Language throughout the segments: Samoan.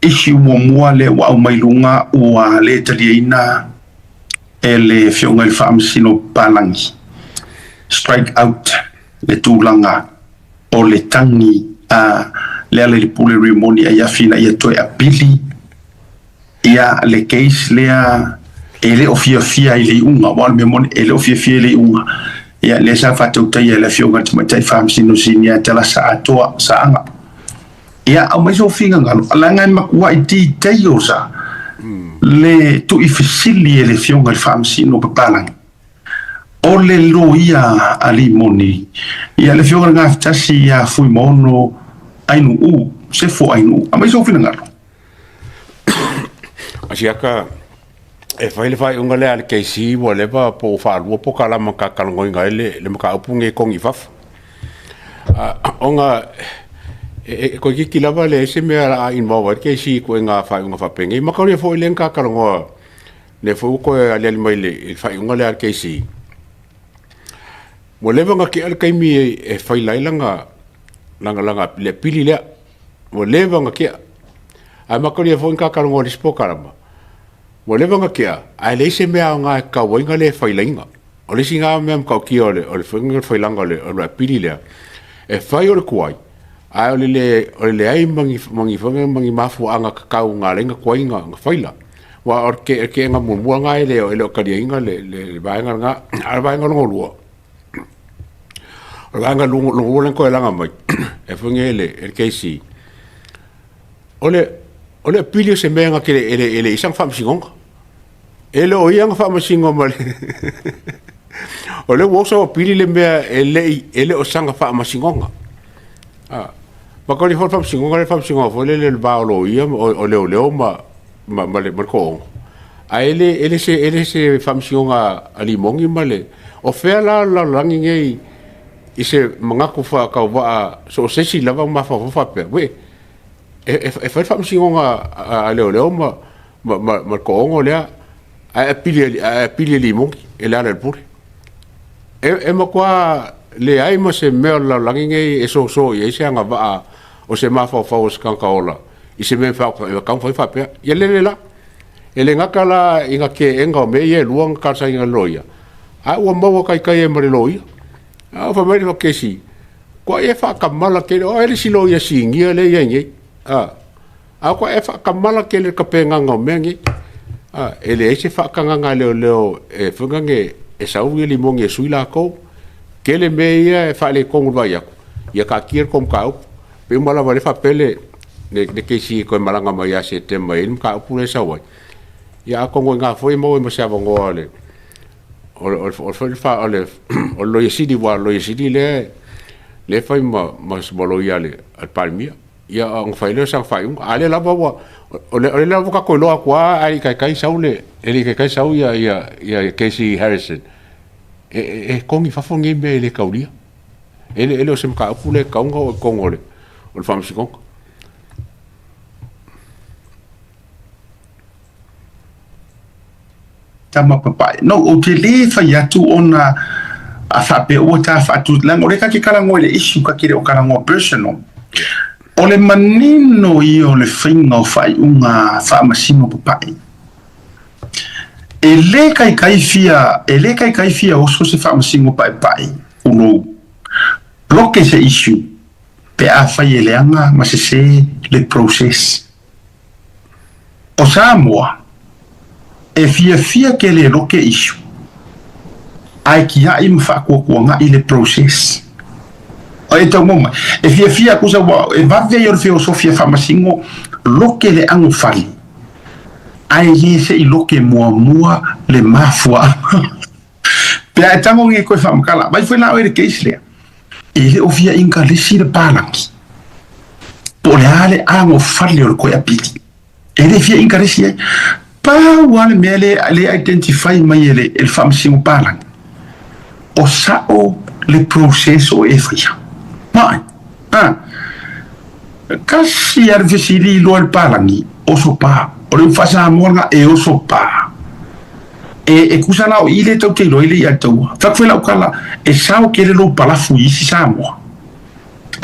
Issue muamua lea ua aumai luga ua le taliaina e le Afioga i le Faamasino Palangi, strike out le tulaga o le tagi a Lealailepule Rimoni Aiafi ina ia toe apili ia le case lea e le o fiafia i le iuga, aua o le mea moni e le o fiafia i le iuga. Ia lea sa faatautaia e le Afioga i le Tamaitai Faamasino Sini ia Talasa Atoa Saaga. Ia aumai sou finagalo, leaga e matuai details a le tuuifesili e le Afioga i le Faamasino Papalangi. O le loia a Limoni, ia le Afioga i le Gafatasi ia Fuimaono Ainuu, Sefo Ainuu. Aumai sou finagalo. Asiaka e fai le faaiuga lea a le KC ua leva po ua faalua polokalama na talanoaina ai le mataupu lenei e togi i fafo. Ona e toeitiiti lava leai se mea o le a involve ai le KC i ituaiga faaiuga faapenei. Mataulia foi lea na ta talanoa, lea foi ua toe aliali mai i le faaiuga lea a le KC, ua leva ona tea le taimi e faila ai lana le apili lea. Ua leva ona tea. Ae mataulia foi na ta talanoa i le isi polokalama, ua leva ona tea, ae leai se mea aoga e tatau ai ona le failaina. O le isi lena mea matautia o le failaga o le apili lea, e fai o le tuai, ae o le leai ma ni mafuaaga tatau na ala ai ona tuai ona faila. Aua o le keena muamua lena e le o taliaina le vaega lena. A o le vaega lona lua, o le vaega lona lua lea na toe laga mai e foi nei e le KC, o le apili o se mea na te le i ai sana faamasinoga. E le o ia na faamasino ma le O lea ua oso apili le mea e le o sana faamasinoga. Maka foi le faamasinoga le faamasinoga foi lele le va o loia o leoleo ma le toaono. Ae le se faamasinoga a Limoni ma le... O fea la o le lalolagi nei i se manatu faatauvaa so o se isi lava ma mafaufau faapea, uei, e fai le faamasinoga a leoleo ma le toaono lea, ae apili e Limoni e Lealailepule. E matua leai ma se mea o le lalolagi nei e soso i ai se agavaa o se mafaufau o se tagata ola i se mea e taumafai faapea. Ia lele la. E le gata la ina teena o mea ia e lua na talosagaina e le loia, ae ua maua taitai ai ma le loia. A fai mai le kesi, kua e faatamala tele, o ai le isi loia sinia lea e i ai nei. A kua e faatamala tele i le tapenaga o mea nei. E leai se faatagaga a leoleo e foi lea e sau Limoni e sui latou. Tele mea ia e faaletonu i le vaai atu, ia taatia le tou mataupu. Pei uma lava o lea e faapea le KC e toe malaga mai ia Setema e i ai le mataupu lea e sau ai. Ia atonu o i ina foi e maua ai ma se avanoa o le Loia Sili, aua o le Loia Sili lea e fai ma loia a le Palemia. Ia ona fai lea o sana faaiuga. A o lea lava ua, o lea lava ua tatou iloa atu lava ae le i taitai sau le, e le i taitai sau ia Casey Harrison, e togi i fafo nei mea e le taulia. E le o se mataupu lea e tatau ona oo i totonu o le Faamasinoga. Tama papae. No, ou te le fai atu ona a faapea ua ta faatu, leaga o lea ta te talanoa i le issue, ta te le o talanoa personal. O le manino ia o le faiga o faaiuga faamasino papae. E le kaikai fia, e le kaikai fia oso se faamasino paepae, ulou. Loke se issue pe afai e leaga ma sese le process. O Samoa, e fiafia tele e loke issue, ae kiaʻi ma faatuatuangaʻi le process. E tau mau mai, e fiafia aku sa ua e vave ia o le feosofia faamasino loke le agofale, ae le se i loke muamua le mafuaaga. Pe a e tago nge koe faamakala, vai foi la oe i le case lea, e le o fia inkalesi le palagi, po o le a le agofale o le koe apili. E le fia inkalesi ai. Pau lava le mea lea le identify mai e le, e le faamasino palagi, o sao le process o e faia. Mai, a, kasi lava le fesili loa i le palagi, oso pa. O le upu faa-Samoa lena, e oso pa. E, e kusa la o i le tau te iloa i le ia taua. Fai atu foi lau tala, e sao tele lou palafu i isi Samoa.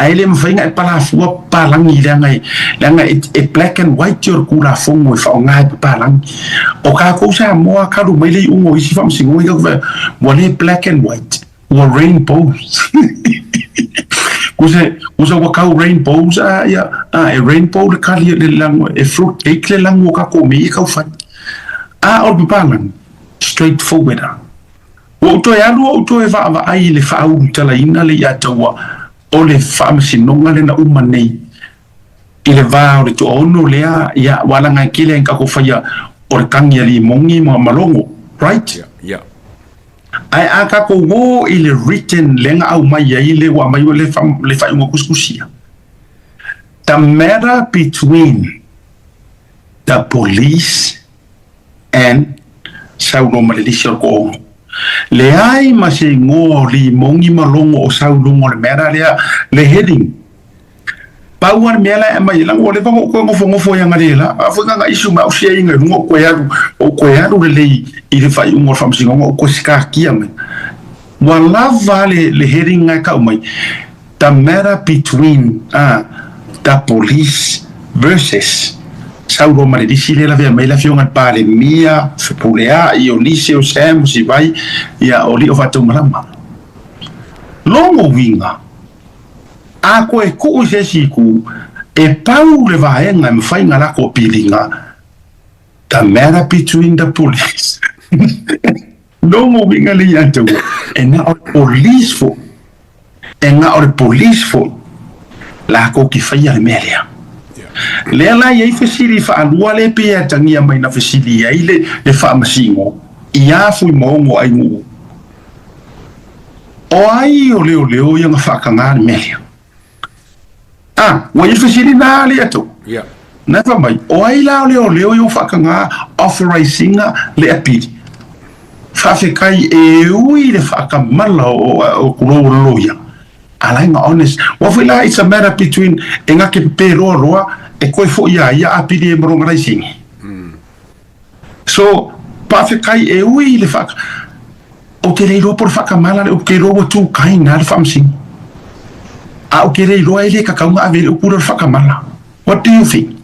Ae le mafai ona e palafua papalagi leaga e, leaga e, e black and white o le Tulafono e faaaoga e papalagi. O tatou Samoa talu mai le iuga o isi faamasinoga ia tatou ua le black and white, ua rainbows. Kusa, kusa ua kau rainbows a ia, a e rainbow le kali le lago, e fruit cake le lago o tatou mea ia tau fai. A o le papalagi, straight forward a. Ua ou toe alu ou toe vaavaai i le faaulutalaina le iataua o le faamasinoga lea na uma nei i le va o le toaono lea, ia, ua alaga e tele ai tatou faia o le tagi a Limogi ma Malogo, right? Yeah, yeah. Ae a tatou o i le written lea na aumai ai le ua aumai le, le faaiuga tusitusia, the matter between the police and Saulo ma le lisi o le toaono. Leai ma se igoa o Limogi ma Logo o sau i luga o le matter lea, le heading. Pau lava le mea la e aumai ai, leaga ua leva ona ou toe nofonofo ai analeila, a foi na issue mai au siaiga i luga ou toe alu, ou toe alu lelei i le faaiuga o le faamasinoga ou toe sikatia mai. Ua lava le, le heading na e tau mai, the matter between the police versus Saulo ma le lisi lea lavea mai le afioga i le Palemia, Fepuleai, o Lise, o Sam, o Sivai, ia, o Lio Faataumalama. Logo uiga, a koe tuu i se isi itu, e pau le vaega e mafai ona lako piliga, the matter between the police. Logo uiga le ia te ua, e na o le police foi, e na o le police foi, lakou te faia le mea lea. Lea la e i ai fesili faalua lea pei e atagia mai na fesili ai le, le faamasino iā Fuimaono Ainuu. O ai o leoleo ia na faatagā le mea lea? A, ua i ai le fesili na le atu. Yeah. Na fai mai, o ai la o leoleo ia ua faatagā authorise ina le apili? Faafetai e ui i le faatamala o, o kulou o le loia. A la ina honest. Ua foi la it's a matter between e na te pepe loa loa e koe foi ia ia apili e ma lona laisini. So, faafetai e ui i le wha... Ou te le iloa po o le whakamala le upu, ke iloa ua tū kai nā le whaamasino. A ou ke le iloa e le kakau nga ave i le upu lea o le whakamala. What do you think?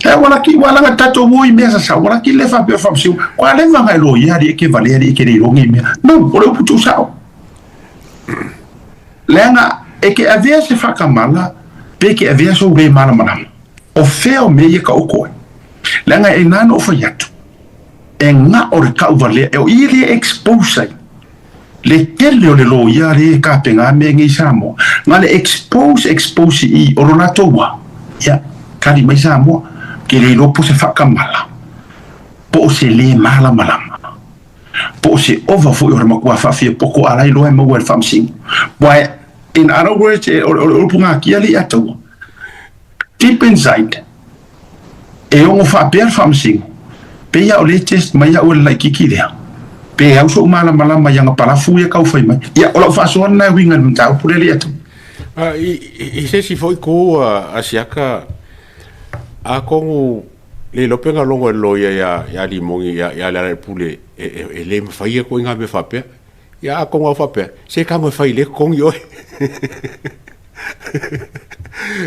E wala ki wala nga tatou o i mea sasao, wala ki le whapea o whaamasino. Ko a leva nga e loia ali e ke valea ali e ke le iloa ngi mea. No, o le upu tuusao. Leaga e ke avea se whakamala, pe ke avea sou le malamalama. O fea o mea ia ka o koe. Leaga e nā na o fai atu, e ngao le tauvalea, e o i le expose ai, le tele o le loia le kapega mea nei i Samoa. Na le expose, expose i o lo latou wa, ia, kali mai Samoa, ke le iloa po o se faakamala, po o se le malamalama, po o se ova foi o le matua faafia poto a la iloa e maua e le faamasino. Why, in other words, e, o, o le upu gakia le ia taua. Deep inside, e ono faapea le faamasino, pei a o lea e test mai au e le laitiiti lea, pe au so'u malamalama i ana palafu ia tau fai mai. Ia, o lau faasoa lena e uiga i le mataupu lea le atu. I se isi foi itu a Siaka, atonu le iloa pe na logo e le loia ia Limogi ia Lealailepule e le mafai atu ai ngā mea faapea. Ia atonu au faapea, se tago e fai i le totogi oe.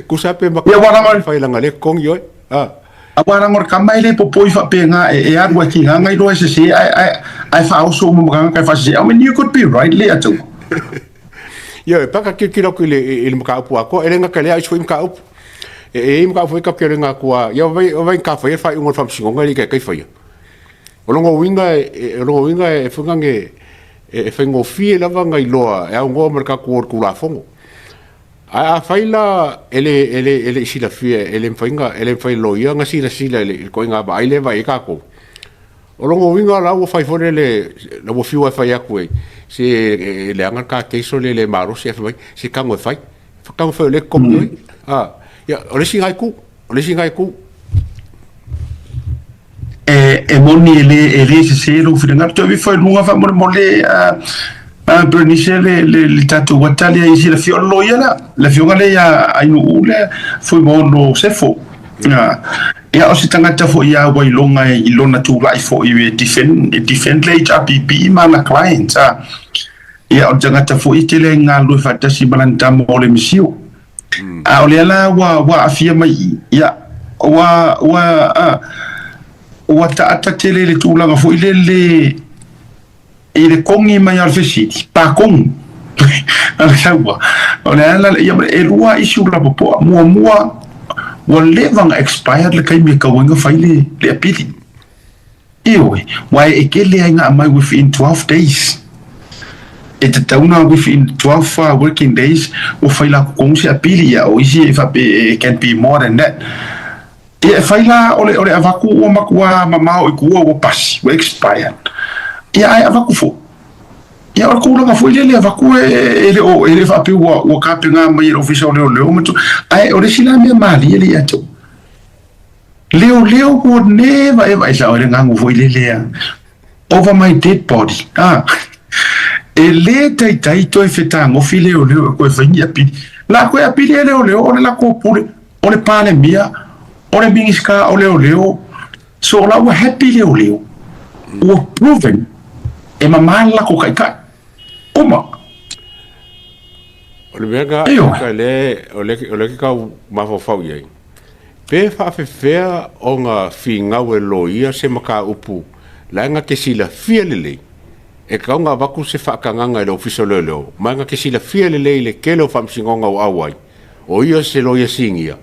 Kusa pe ma Ia, wala fai langa le totogi oe. Ah. Aua ranga o le kama e le popoi faapena e e alu ai ki ngā iloa e sese ae ae ae faaoso uma ma tagata e faasese. I mean you could be right le atu. Ioe, paka kilokilo atu i le i le mataupu atoa, e le gata i lea, a isi foi mataupu. E e i ai mataupu foi tatou te le atua, ia o vai ka faia le faaiuga o le faamasinoga e le i taitai faia. O lona uiga e, o lona uiga e foi nage e faigofie lava ona iloa e aunoa ma le tatou o i le Tulafono. Ae afai la e le, e le, e le i silafia, e le mafai ona, e le mafai e le loia ona silasila i le ituaiga vaai lea e vaai ai tatou, o lona uiga la ua fai foi lele, la ua fiu lava e fai atu e, se e leaga le ta case o le le malosi, ae fai mai, se tago e fai, tago e fai o lea e totogi oe. Ia, o le isi lena itu, o le isi lena itu. E moni e le, e le sese lou finagalo. Toe ifo i luga faamolemole a Bernice le, le, le tatou ata lea i silafia o le loia lea, le afioga lea ia Ainuu lea Fuimaono Sefo. Ia o se tagata foi ia ua iloga i lona tulai foi e defend, e defend le HRPP ma ana clients. Ia o le tagata foi e tele ai galulue faatasi ma lana tama o le Misio. A o lea la ua aafia mai i i, ia, ua taata tele i le tulaga foi lele i le kogi mai o le fesili, pakogu. A le taua, o le ala, ia, e lua isi lapopoa. Muamua, ua leva ona expired le taimi e tau ai ona fai le apili. Ioe, aua e tele lava ina aumai within 12 days. E tatau ona within 12 working days ua fai la totonu se apili, ia o isi e faapea it can be more than that. Ia e fai la o le avatu ua matua mamao i tua ua pasi, ua expired. Ia ae avatu foi. Ia o le tulaga foi lele avatu e le o e le faapea ua tapena mai e le Ofisa o Leoleo ma ae o le isi la mea malie le ia te au. Leoleo ua never ever e sao ai le gagu foi lele a over my dead body a e le taitai toe fetagofi leoleo e toe fai ni apili la toe apili e leoleo o le latou pule o le palemia o le minisita o leoleo so la ua happy leoleo ua proven e mama le latou taitai uma. O le mea ka ka le o le o le ke kau mafaufau i ai. Pe faafefea ona finau e loia se mataupu leaga te silafia lelei e tatau ona avatu se faatagaga i le Ofisa o Leoleo ma e na te silafia lelei le tele o faamasinoga ua auai o ia se loia sinia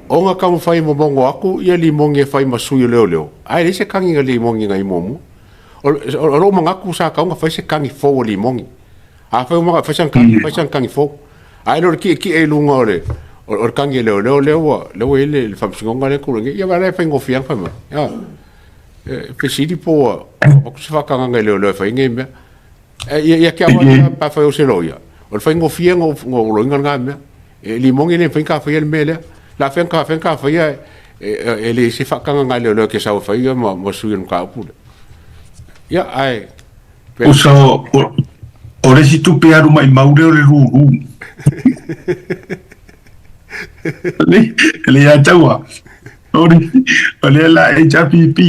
ona taumafai e momono atu ia limoni e fai ma sui o leoleo ae leai se tagi na limoni na i muamua. O lou manatu sa tatau ona fai se tagi fou a limoni. Afai ua fai sana tagi, fai sana tagi fou. Ae le o le tietie i luga o le o le tagi a leoleo lea ua lea ua i ai le faamasinoga lea e tulai nei. Ia vaai la e faigofie lava fai mai. A, e fesili po ua avatu se faatagaga i leoleo e fai ai nei mea. Ia te au lava pe afai o se loia, o le faigofie ona ou loiga lena mea. E limoni e le mafai ona ta faia le mea lea. La fea ona ta faia e leai se faatagaga a leoleo e te sau e fai ma sui o le mataupu lea. Ia, ae Uso, o le isi tupe alu maimau lea o le lulu. Le ia taua. O le la HRPP.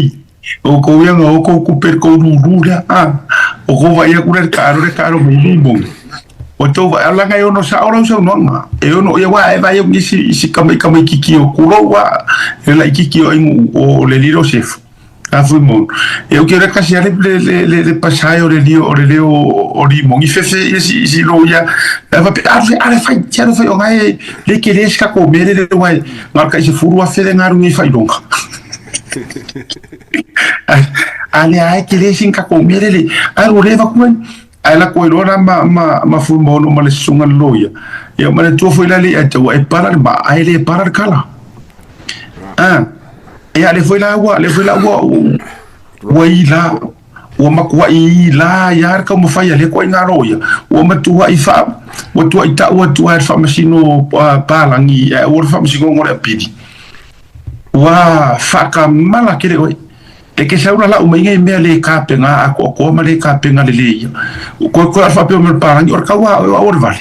O kou ia o kou kupe kou lulu lea. Ah, o kou vai aku le ka aro le ka aro mai le mo. O tou vai ala ngai ono sa ora usa noanga. E ono ia wa e vai o isi isi kamai kamai kiki o kulo wa. E la kiki o ingu o le lilo sefu. Afuimon. E o ke ora kasi ale le le le le pasai o le lio o le leo o limon. I fefe ia si si lo ia. E fa pe ale ale fai ti ale fai o ngai le ke le ska ko mere le wai. Ngar ka se furu a fele ngaru ngi fai longa. Ale ai ke le sin ka ko mere le. Ai o le va kuen. Ai la ko ro ma ma ma fu mo no ma le sunga lo ia. Ia ma le tua foi la le ata wa e para ma ai le para kala. Ah. Ia le foi la ua le foi la ua ua i la ua makuaʻi i la ia le taumafai a lea ituaiga loia ua matuaʻi faa ua tuaʻi ta'u atu ai le faamasino palagi ae aua le faamasinoga o le apili ua faatamala tele oe e ke sau la la'u mai nei mea le tapena atoatoa ma le tapena lelei ia toe toe a faapea mai le palagi o le tau a oe o au o le vale.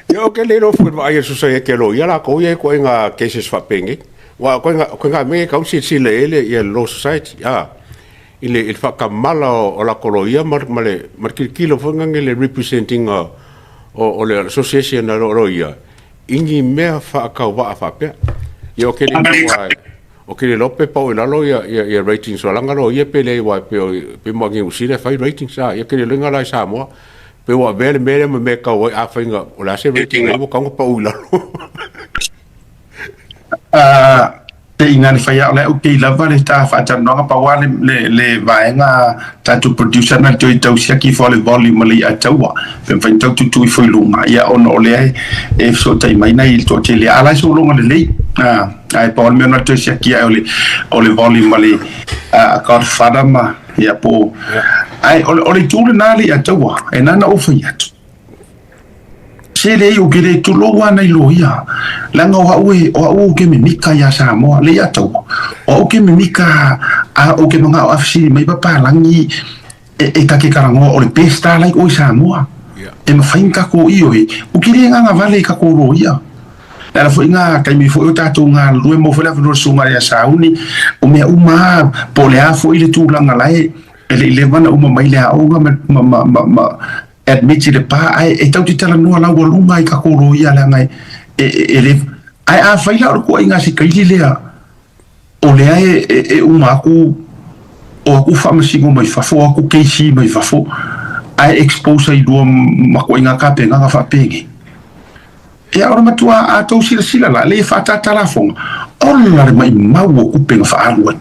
Ia o ke le iloa foi vaai a le Society a Loia latou ia e ituaiga cases faapenei. Aua o ituaiga mea e tatau ona silasila i ai le ia le Law Society a, i le i le faatamala o latou loia ma ma le ma le tilotilo foi lea i le represent ina o le association a loia i ni mea faatauvaa faapea. Ia o ke le iloa o ke le iloa pe pau i lalo ia ia ia ratings o lana loia pe leai aua e pei o pei mo Niu Sila e fai ratings a, ia ke le iloa la i Samoa. Pe ua avea le mea lea ma mea e tau ai afai na o le a se rating ai ua tatau ona pau i lalo. Te ina le whai ao le kei lava le tā whaatalanoaga paua le, le, le vaega tātou producer na toe tau siaki fo le volume le ia taua pe mwhai tau tutu i foi lunga ia ona o lea e fesotai mai nei i le toatele a la e sologa lelei ae pau le mea na toe siaki ai o le volume le Godfather ma Ia po. Ae o le itu lena le ia taua, e nana ou fai atu. Se le o ke le tulou ana i loia. Leaga o au e, o au ou ke mimika ia Samoa, le ia taua. O au ke mimika a ou ke mangao a fesili mai papalagi e, e ta ke kalangoa o le best a like o i Samoa. E mawhai ni kako i oe. O ke le nganga vale i kako loia. Le ala foi ngā taimi foi o tātou galulue mau foi le avanoa le susuga ia Sauni, o mea uma lava, po o le a foi le tulaga la e le i leva ona uma mai le aoga ma, ma, ma, ma, ma. admit i le pa ae e tatou te talanoa laualuga i tatou loia leaga e e le ae afai la o le tuuaiga a si kaili lea o lea e e uma atu o aku faamasino mai fafo o aku KC mai fafo ae expose ai lua ma tuuaiga tapenaga faapenei. Ia o le matua a tou silasila la le faatatala lafoga ola le maimau o tupe na faaalu ai.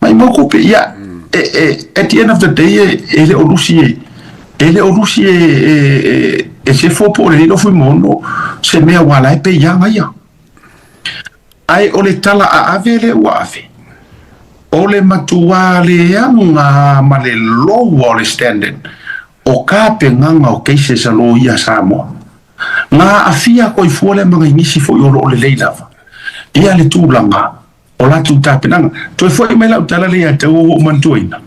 Maimau tupe ia e e at the end of the day e e le o lusi e e le o lusi e e e e sefo po o le lilo fuimono se mea ua ala ai pe iaga ia. Ae o le tala aave lea ua ave, o le matua leaga ma le lower o le standard o tapenaga o cases a loia a Samoa. Na aafia koifua lea ma nai nisi foi o lo o lelei lava ia le tulaga o latou tapenaga. Toe foi mai lau tala lea ia te au ua ou manatuaina.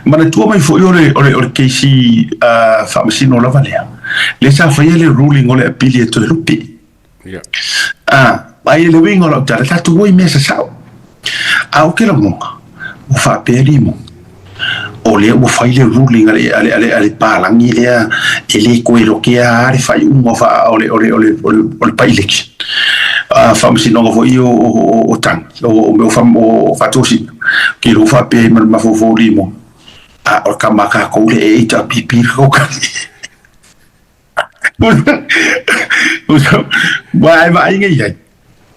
Manatua mai foi o le, o le, o le keisi uh, faamasino lava lea, lea sa faia le ruling o le apili e toe lupe. Yeah. Ah, ai le uiga o lau tala, tatou o i mea sasao. A o ke lagona, ua faapea limo, o lea ua fai le ruling a le, a le, a le, a le palagi lea e le koe lokea a le faaiuga o, fa, o, le, o, le, o, le, o, le, o le by-election. Uh, faamasinoga foi o, o, o, o tagi, o, o mea o, fa, o faatosina. Ke lo faapea i ma le mafaufau limo, a o le kama kākou le e HRPP le kaukani. Ua e vaai nei ai,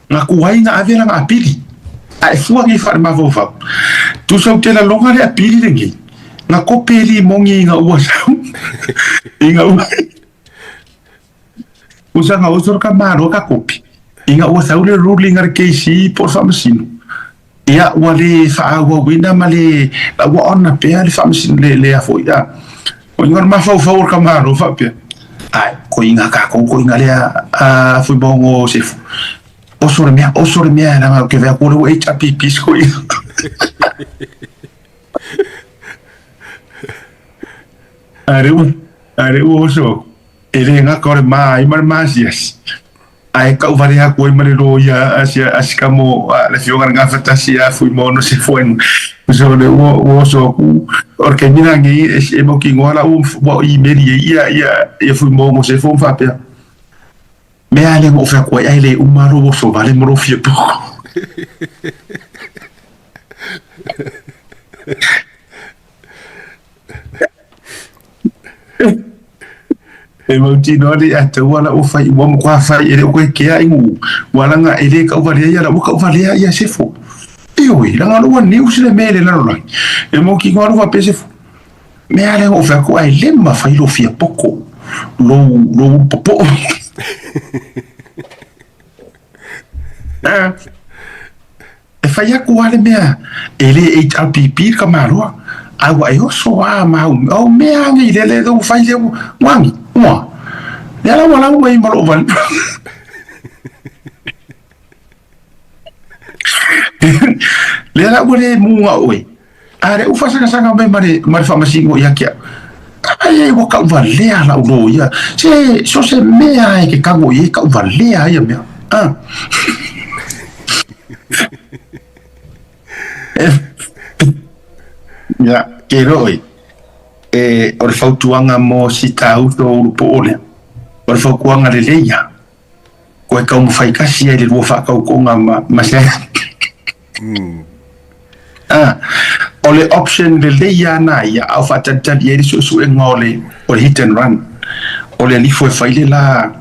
na kuai na ave lana apili, a e fua nei faale-mafaufau. Tusa ou te laloga le apili lenei, na kope e limongi ina ua sau, ina ua, usa na oso le ka malo ka kopi, ina ua sau le ruling a le KC po o le faamasino. Ia, ua le faaauauina ma le, ua ona pea le faamasino, le, le a foi, a, o inga o le mafaufau o le tamāloa faapea, ae, ko inga kākou, ko inga lea, a, Fuimaono Sefu, oso le mea, oso le mea, leaga ou te vaai atu o lea ua HRPP se ko inga. A lea ua, a lea ua oso aku, e le gata o le ma ai ma le maasiasi. Ae kau vale aku ai ma le loia a si a si kamo a le afioga le gafatasi a Fuimaono Sefuaina. So le ua ua oso aku o le taimi lenei e e mautinoa la ua ua email i ai ia ia ia Fuimaono Sefo ma faapea, Mea lea na ou fai atu ai ae le uma lou oso vale ma lou fia poko. E mautinoa le ia taua la ua fai ua matua fai e le o koe kea i nuu ua langa e le kauvalea ia la ua kauvalea ia sefo. Ioe, langa lo ua news le mea i le lalolagi. E mautinoa lo faapea sefo. Mea lea na ou fai atu ae le mafai lou fia poko lou lou popoo. E fai atu lava le mea e le HRPP le tamaloa, a ua e oso lava ma au au mea nei lea lea ua fai lea ua agi, ua. Lea la ua lau mai ma lou vali. Lea la ua le muga oe. A lea ua faasagasanga mai ma le ma le faamasino ia te au. Ai ai ua kauvalea lau loia. Se so se mea e ke kago i e kauvalea ia mea. Ah. Ia, ke roi. E, o le fautuaga mo si tāuto o ulupo lea. O le fautuaga lelei ia. Koe taumafai kasi ai le lua faatautoga ma, ma se Ah, o le option lelei lava na ia, a o faatalitali i ai le suesuega o le, o le hit and run. O le alifo e fai le la,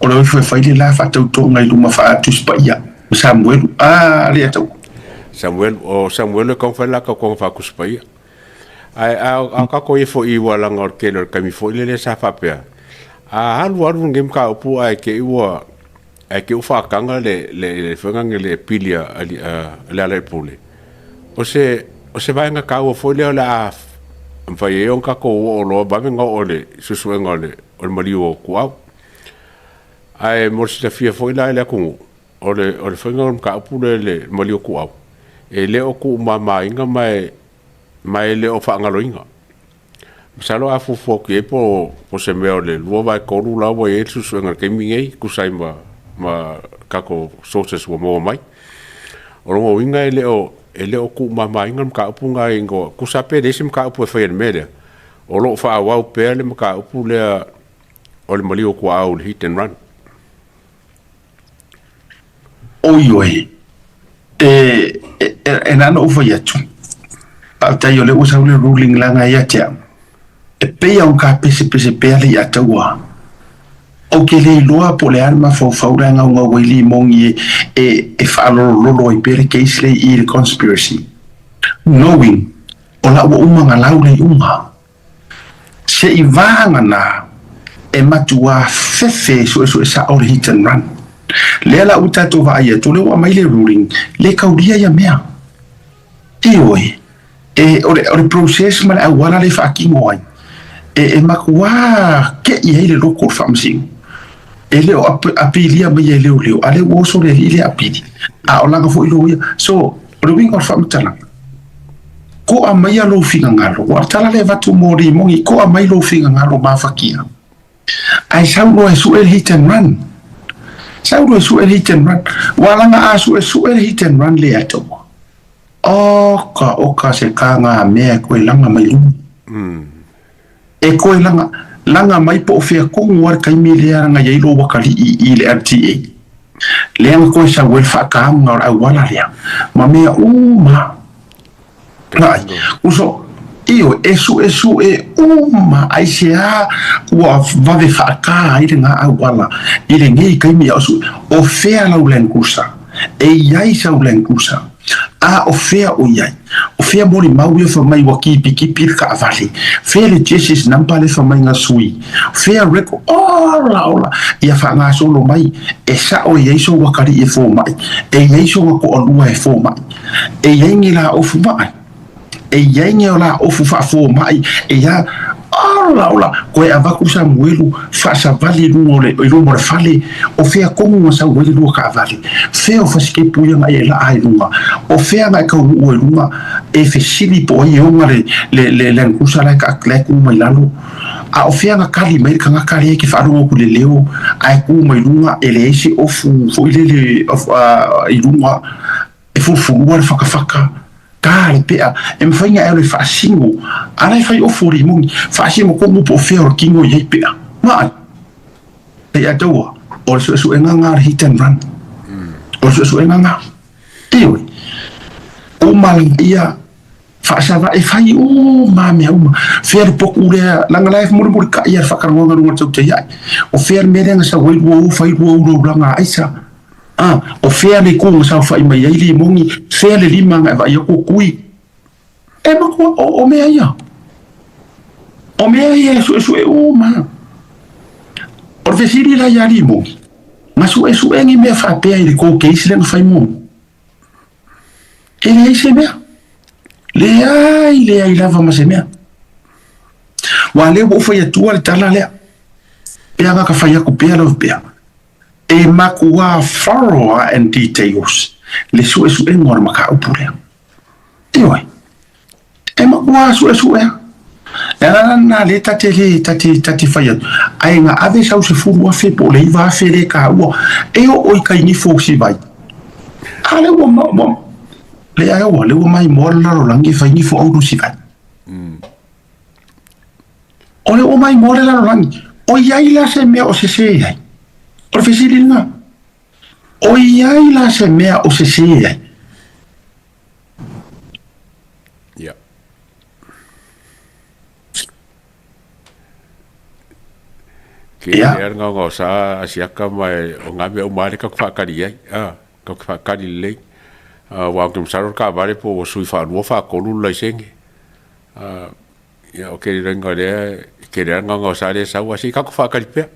o le alifo e fai le la faatautoga i luma faa-Tusi Paia ma Samuelu. Ah, le atau. Samuelu, o Samuelu e taumafai le la tautoga faa-Tusi Paia. Ae a a tatou i ai foi i ualaga o le tele o le taimi foi lele sa faapea, a alu alu lenei mataupu ae te i ua ae te i ua faataga le le le foi lea le pili a a Lealailepule. O se o se vaega taua foi lea o le a mafai ai ona tatou oo loa vave ona oo i le suesuega o le o le maliu o Tuau. Ae mo le silafia foi la e le atunuu, o le o le faiga o le mataupu lea i le maliu o Tuau, e le o tuumamaina ma e ma e le o faagaloina. Masalo a fuafua atu i ai po o se mea o le 2/3 la ua i ai le suesuega i le taimi nei, e tusa ai ma, ma tatou sources ua maua mai. O lona uiga e le o, e le o tuumamaina le mataupu lena i ingoa, tusa pe leai se mataupu e faia i le mea lea. O loo faaauau pea le mataupu lea o le maliu o tuaau i le hit and run. Oi oe, e, e, e, e na ona ou fai atu, faafetai o lea ua sau le ruling leaga ia te au, e pei lava ona tapesepese pea le iataua. Ou te le iloa po o le a le mafaufau la e gaugau ai Limogi e, e, e faalolololo ai pea le case lea i i le conspiracy, knowing o la ua uma ona lau le iuga. Se i vagana e matuā fefe e suesue sao le hit and run. Lea la ua tatou vaai atu, o lea ua aumai le ruling, le kaulia ia mea. Ioe, e, o le, o le process ma le auala lea e faatino ai, e, e matuā ke'i ai le loko o le faamasino. E le o apilia mai e leoleo, a lea ua oso le alii lea apili, a o lana foi loia. So, o le uiga o le faamatalaga, Koa maia lou finagalo. Ua tala le avatu mo Rimoni, koa mai lou finagalo mafakia. Ae sau loa e sue le hit and run. Sau loa e sue le hit and run. Ua langa a sue sue le hit and run le atoa. Oka oka se ka ngā mea e koe langa mai luga. E koe langa, langa mai po o fea kongu a le taimi lea langa iai lou atalii i le LTA. Lea na koe sau ai le whaakaanga o le auala lea, ma mea uma. Ai, uso, ioe, e suesue uma aisea ua vave whaakā ai le ngā auala i lenei taimi a o sue, o fea lau Land Cruiser? E iai sau Land Cruiser? A o fea o iai? O fea molimau ia fai mai ua kipikipi le taavale? Fea le chassis number le fai mai na sui? Fea record? Ola ola! Ia faagasolo mai, e sao e iai sou atalii e fomai, e iai sona toalua e fomai, e iai ni laofu vaai, e iai ni laofu faafomai, e ia ola ola! Koe avatu Samuelu faasavali i luga o le i luma o le fale, o fea tonu na sau ai le lua taavale? Fea o fasikepu ia na e laa i luga? O fea na e taunuu ai i luga e fesili po o ai e ona le le le Land Cruiser la e la e tu mai lalo? A o fea na kali mai le tagata lea e te faalogo atu i le leo ae tu mai luga e leai se ofu foi lele i luga e fulufulua le fakafaka, ka le pea, e mafai ona e alu e faasino, a la e fai ofu o limoni, faasino tonu po o fea o le kino i ai pea. Maai. E ia taua, o le suesuega nga le hit and run. O le suesuega nga. Ioe. Uma ia faasava e fai uma mea uma. Fea le poku lea, langa la e mulimuli ka ia le whakarongoga runga tau te iai. O fea le mea lea nga sau ai lua u, fai lua u lou langa aisa. A, o fea le ku nga saofai mai ai Limogi, fea le lima nga e vaai atu o Kui. E matua, o, o mea ia. O mea ia e suesue uma. O le fesili la ia Limogi, nga suesue ni mea faapea i le cold case lea na fai muamua. E leai se mea. Leai, leai lava ma se mea. Ua lea ua ou fai atua le tala lea. Pea nga ka fai aku pea lau pea. E makuā thorough and details le suesuega o le mataupu lea. Ioe, e makuā suesuea. Le ala la lena lea ta te le, ta te, ta te fai atu, ae na ave sau 10,000 po o le 9,000 lea e taua, e oo i tai nifo o Sivai. A lea ua, ua, leai aua, lea ua maimoa le lalolagi e fai nifo auro Sivai. O le ua maimoa le lalolagi. O i ai la se mea o sesē ai? O le fesili lena. O i ai la se mea o sesē ai? Ia. Ke Ia. lea le gaogao sa asiaka ma e o ngā mea uma lava lea tatou te faatali i ai. A, tatou te faatali lelei. Aua ou te masalo le taavale po ua sui faalua faatolu le laisene. Ia o ke lelei lea, e tele lava le gaogao sa lea e sau, ae se i tatou faatali pea.